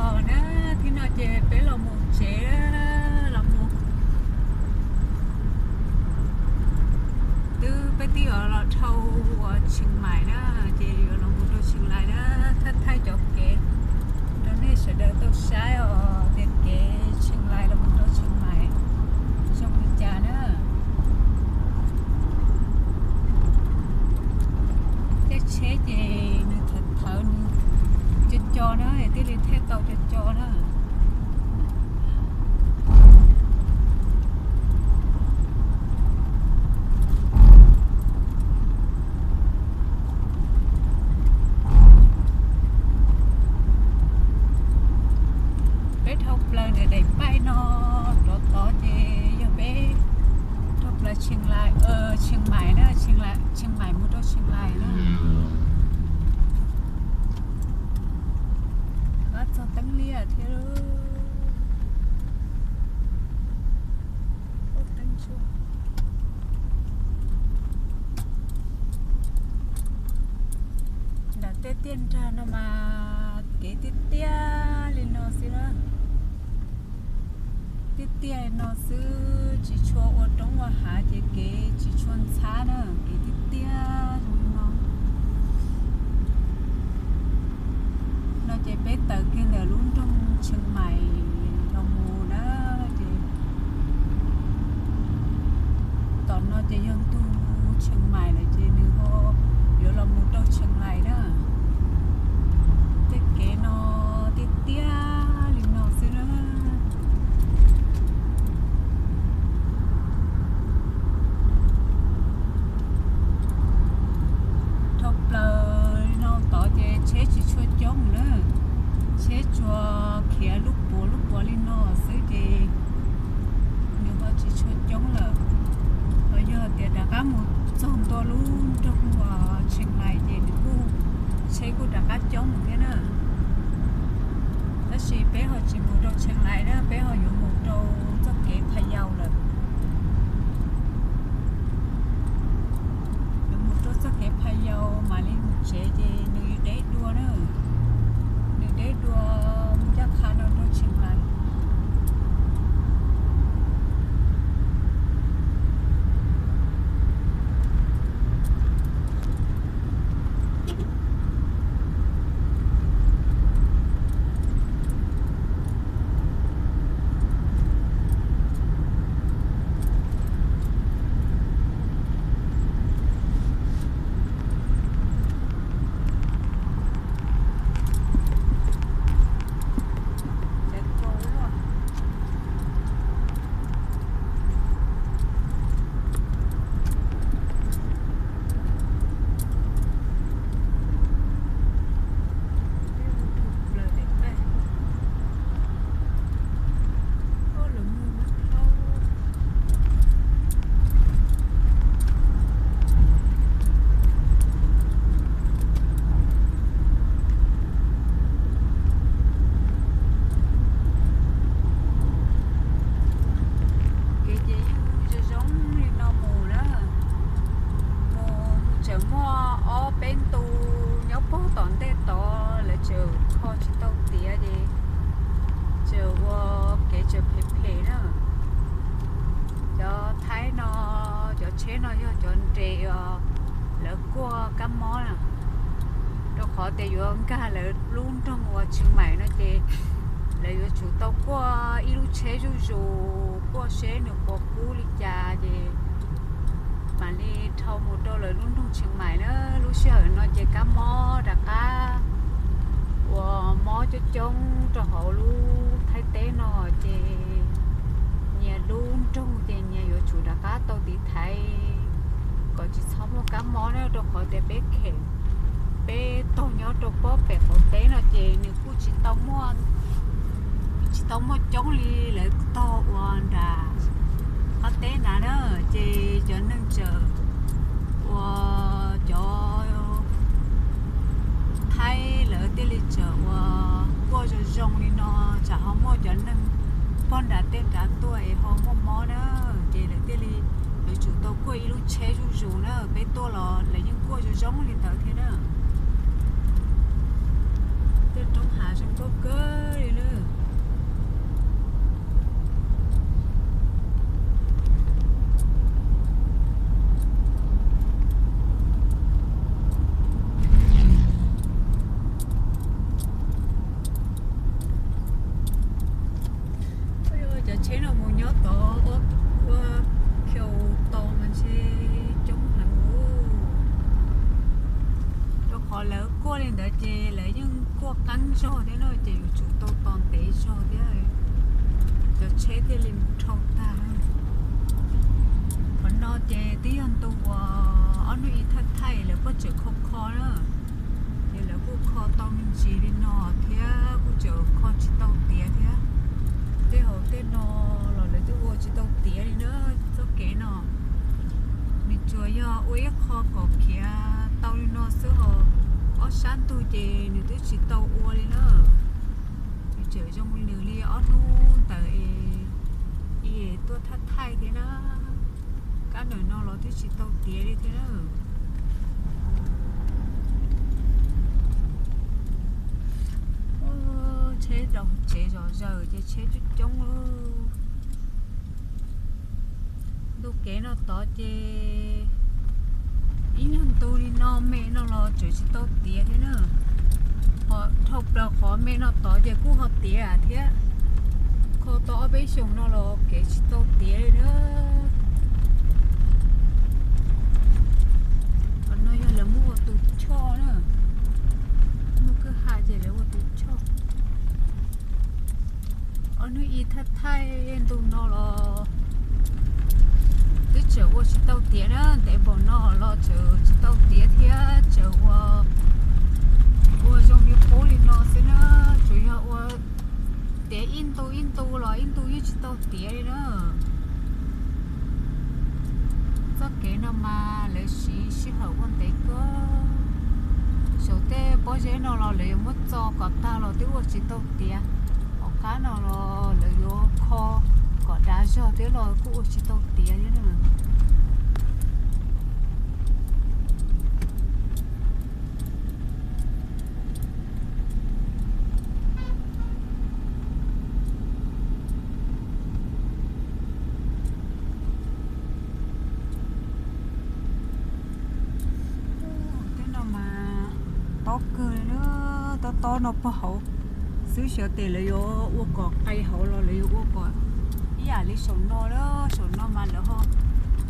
Os na, thib no ces peb los mus tsev, los mus, twb peb twb yuav los dhau uas Tsheej Maim na, ces yuav los mus rau Tsheej Lais na, thaij thaij cov kev rau nej sawv daws tau saib os, tias kev Tsheej Lais los mus rau Tsheej Maim zoo li cas na. Tej tsheb ces nws thawv thawv nws co co na, thiaj li thaij tau co co na. Peb dhau plaws ntawm daim paij no rov tod ces yog peb dhau plaws Tsheej Lais, Tsheej Maim na, Tsheej Maim mus rau Tsheej Lais na. Ab, txog teeb liaj thiab. Nram tej tiaj nrag no mas kev tiaj tiaj li no xwb na. Tiaj tiaj li no xwb, tsis tshua ua roob ua hav ces kev tsis tshua ntxhab na, kev tiaj tiaj li no. No ces peb tawm kiag ntawm lub nroog Tsheej Maim los mus na, ces tom no ces yog ntug Tsheej Maim lawm ces nws ho yuav los mus rau Tsheej Lais na. Tej kev no tiaj tiaj li no xwb na. Dhau plaws li no tod ces tsheb tsis tshua coob na, tsheb tsuas khiav lub puav lub puav li no xwb ces nws ho tsis tshua coob lawm. Ho yog tias rov qab mus txog ntua lub nroog uas Tsheej Lais ces nws kuj, tsheb kuj rov qab coob thiab na. Tab sis peb ho tsis mus rau Tsheej Lais na, peb ho yuav mus rau txoj kev Pha Yau lawm. Yuav mus rau txoj kev Pha Yau mam li mus tsev ces nws deb dua na. Nws deb dua, mus ncaj qha no rau Tsheej Lais. Kev ces yeej zoo zoo li no mus na. Mus tseem muaj ob peb ntu nyob puag tom ntej tod lawv tseem kho tsis tau tiav ces tseem ua kev tseem phem phem na. Cov Thaib no, cov tsheb no yog cov nres os, lawv kuaj kab mob na, rau qhov tias yuav nkag lawv lub nroog uas Tsheej Maim no ces lawv yuav tsum tau kuaj ib lub tsheb zuj zus, kuaj seb nws puas kub li cas ces mam li dhau mus rau lawv lub nroog Tsheej Maim na. Lub sij hawm no ces kab mob rov qab ua mob coob coob rau hauv lub Thaib teb no ces nyias lub nroog ces nyias yuav tsum rov qab tau tiv thaiv kom tsis txhob muaj kab mob na, rau qhov tias peb khem, peb tog nyob rau pob pem qaum teb no ces nws kuj tsis tau muaj, tsis tau muaj coob li lawv tog ua nram qab teb nrad na, ces cov neeg tseem ua, cov Thaib lawv thiaj li tseem ua kuaj zoo zoo li no, tsam ho muaj cov neeg pog nram tej nrad tuaj es ho muaj mob na, ces lawv thiaj li yuav tsum tau kuaj ib lub tsheb zuj zus na, peb tuaj los lawv yeej kuaj zoo zoo li ntawd thiab na. Tej roob hav zoo nkauj kawg li na. qeeb zog thiab na, ces yuav tsum tau tos ntev zog thiab, cov tsheb thiaj li mus dhau tag. Qhov no ces twb yog ntu uas ob hnub ib thaj thaij lawv pob tseem kho kho na, ces lawv kuj kho tau me ntsis li no thiab kuj tseem kho tsis tau tiav thiab. Tej hauv tej no los lawv twb ua tsis tau tiav li na, txoj kev no. Nws tsuas yog ua ib qho kom khiav tau li no xwb os, ob sab ntug ces nws twb tsis tau ua li na. Nws tseem zoo nws li ob hnub ntawd es tuaj thaj thaij thiab na, kab ntawm no los twb tsis tau tiav li thiab na. Tsheb rau tsev zom zaws ces tsheb coob coob. Ntu kev no tod ces ib nyuag ntu li no me no los tseem tsis tau tiav thiab na. Ho dhau plaws qhov me no tod ces kuj ho tiav thiab. Kho tau ob peb xyoos no los kev tsis tau tiav li na. Qhov no yog lawv muab ua tus choj na, muaj kwj ha ces lawv ua tus choj. Ob hnub ib thaj thaij ntu no los twb tseem ua tsis tau tiav na, ntev npaum no los tseem tsis tau tiav thiab, tseem ua, ua zoo li qub li no xwb na, tsuas yog ua tiav ib ntu ib ntu los ib ntu yeej tsis tau tiav li na. Txoj kev no mas lawv siv sij hawm ua ntev kawg. Saum tej pob zeb no los lawv yuav muab txo kom tag los twb ua tsis tau tiav. Hauv qab no los lawv yuav kho kom dav zog thiab los kuj ua tsis tau tiav thiab na. Tej no mas tob kawg li na, tob tob no pog hauv xwb, xyov tes lawv yuav ua kom qis hauv los lawv yuav ua kom ib yam li saum no lawm. Saum no mas lawv ho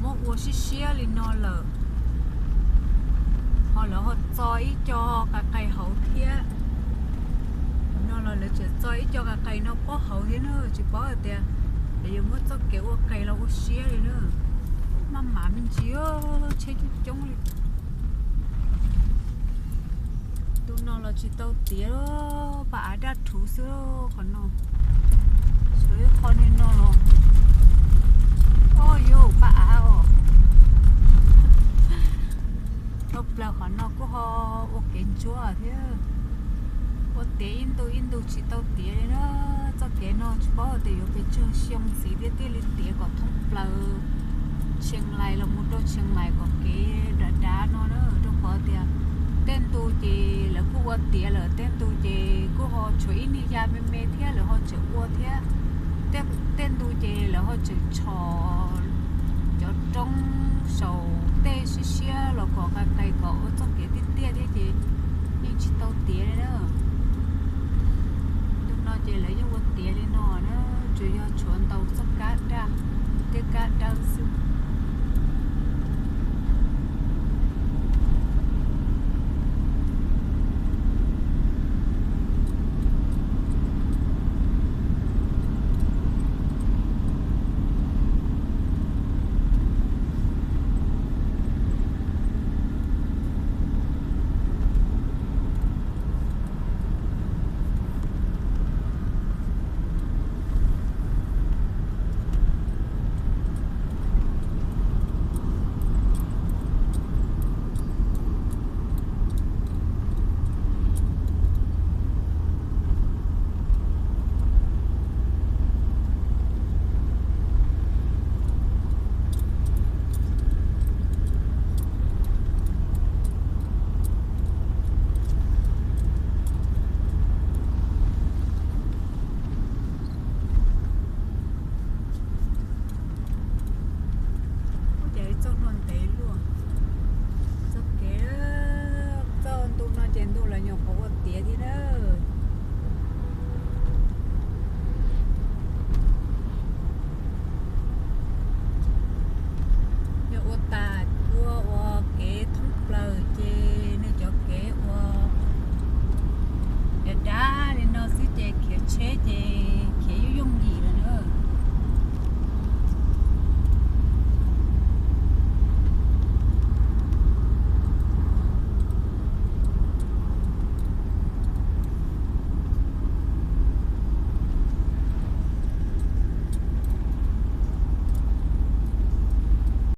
muab ua siab siab li no lawm, ho lawv ho txo ib co qis qis hauv thiab. No los lawv tseem txo ib co qis qis no pob hauv thiab na, tsis paub hais tias lawv yuav muab txoj kev ua qis los ua siab li na. Maj mam me ntsis, tsheb coob coob li. Ntu no los tsis tau tiav, paj av daj rhuv xwb qhov no. Sawv ib qho li no los, o yus paj av os. Dhau plaws qhov no kuj ho ua kev ntsuab thiab. Ua tiav ib ntu ib ntu tsis tau tiav li na. Txoj kev no tsis paub tias yuav pes tsawg xyoo ntxiv thiaj thiaj li tiav kom thoob plaws Tsheej Lais los mus rau Tsheej Lais kom kev dav dav no na, rau qhov tias tej ntu ces lawv kuj ua tiav lawm, tej ntu ces kuj ho tshuav ib niag ya me me thiab lawv ho tseem ua thiab. Tej ntu ces lawv ho tseem tshom cov roob saum tej siab siab los kom qis qis kom ua txoj kev tiaj tiaj thiab ces yeej tsis tau tiav li na. Ntu no ces lawv yeej ua tiav li no na, tsuas yog tshuav ntaus txoj kab daj, tej kab dawb xwb. Ua cas txoj no ntev luaj. Txoj kev, txoj ntu no ces ntu lawv nyuam qhuav ua tiav thiab na.